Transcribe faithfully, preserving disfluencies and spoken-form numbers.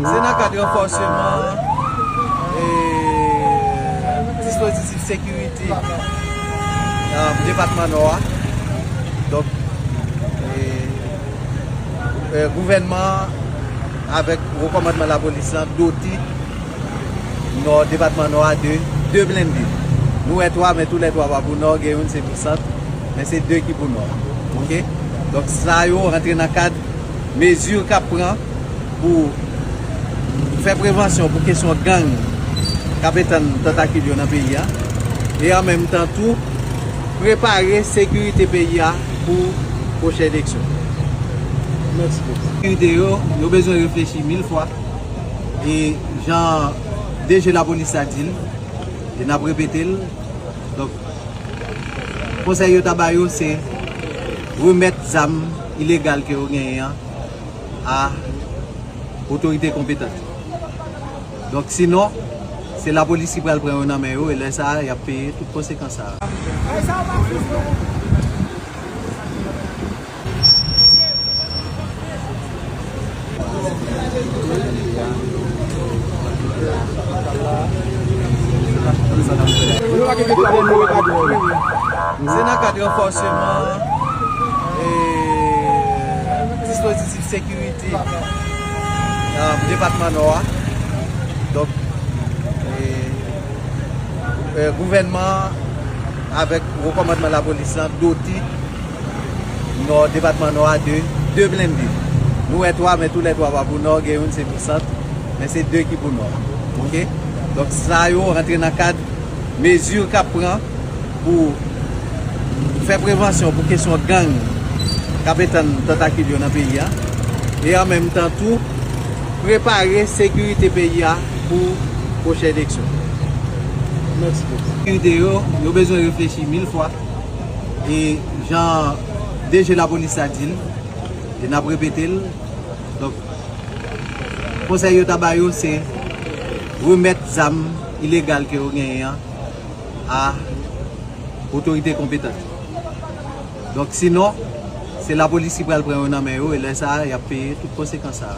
Se nan kad ranfòseman, e, dispozitif sekirite, e, depatman Nò a. Donk, e, e, gouvènman an avèk wo kòmandman lapolis lan dote Nò, depatman Nò a de, de blende. Nou wè twa, men toulètwa pa pou Nò, gen youn se pou Sant, men se de ki pou Nò. Oke? Donk, sa yo rantre nan kad mezi k ap pran pou fè prevansyon pou kesyon gang k ap etann tantakil yo nan peyi a. E an menm tan tou, prepare sekirite peyi a pou pwochen eleksyon. Mèsi. Sekirite yo, yo bezwen reflechi mil fwa. E jan D G lapolis la di l, e n ap repete l. Donk, konsèy yo ta ba yo, se remèt zam ilegal ke yo genyen an a otorite konpetan. Donk, sinon, se lapolis ki pral pran yo nan men yo, e lè sa a, y ap peye tout konsekans sa a. Se nan kad ranfòseman, e, dispozitif sekirite, e, depatman Nò a. Donk, e, e, gouvènman an avèk wo kòmandman lapolis lan dote Nò, depatman Nò a de, de blende. Nou wè twa, men toulètwa pa pou Nò, gen youn se pou Sant, men se de ki pou Nò. Oke? Donk, sa yo rantre nan kad mezi k ap pran pou fè prevansyon pou kesyon gang k ap etann tantakil yo nan peyi a. E an menm tan tou, prepare sekirite peyi a pou pwochen eleksyon. Mèsi. Sekirite yo, yo bezwen reflechi mil fwa. E jan D G lapolis la di l, e n ap repete l. Donk, konsèy yo ta ba yo, se remèt zam ilegal ke yo genyen an a otorite konpetan. Donk, sinon, se lapolis ki pral pran yo nan men yo, e lè sa a, y ap peye tout konsekans sa a.